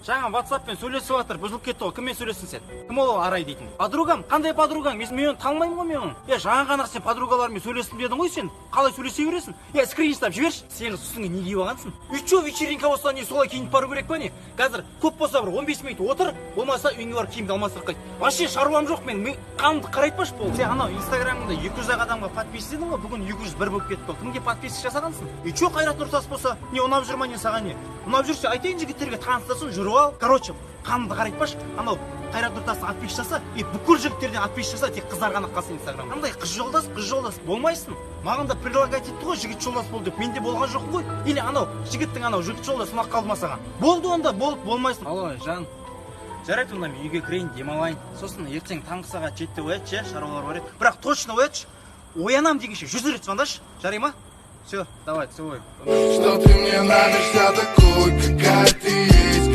Жаңа ватсаппен сөйлесіп жатыр, бұзылып кетті ғой. Кіммен сөйлестің сен? Кім ол Арай дейтін? Подругам? Қандай подругаң? Мен оны танымаймын ғой мен оны. Е, жаңа ғана сен подругалармен сөйлестім дедің ғой сен. Қалай сөйлесе бересің? Е, скрин жасап жіберші. Сен үстіңе не киіп алғансың? И чё, вечеринка болса, не, солай киініп бару керек па, не? Қазір көп болса бір 15 минут отыр, болмаса үйіңе барып киімді алмастырып қайт. Вообще шаруам жоқ мен. Мен қанымды қарайтпашы, болды. Сен анау инстаграмыңда 200 ақ адамға подписка дедің ғой, бүгін 201 болып кетті ғой. Кімге подписка жасағансың? И чё, Қайрат Нұртас болса, не, ұнап жүр ма, не, саған, не? Ұнап жүрсе, айтайын жігіттерге, таныстырсын, жүріп ал. Короче, қанымды қарайтпашы. Анау Қайрат Нұртасты подписка жаса, и бүкіл жігіттерден подписка жаса, тек қыздар ғана қалсын инстаграмда. Қандай қыз жолдас, қыз жолдас болмайсың. Маған да предлагать етті ғой жігіт жолдас бол деп. Менде болған жоқ қой. Или анау жігіттің, анау жігіт жолдас ұнап қалды ма саған? Болды онда, болып болмайсың. Алло, жан. Жарайды, онда мен үйге кірейін, демалайын. Сосын ертең таңғы сағат 7-де оятшы, иә, шаруалар бар еді. Бірақ точно оятшы. Оянам дегенше 100 рет звондашы. Жарай ма? Все, давай, целую. Что ты мне нравишься такой, какая ты есть.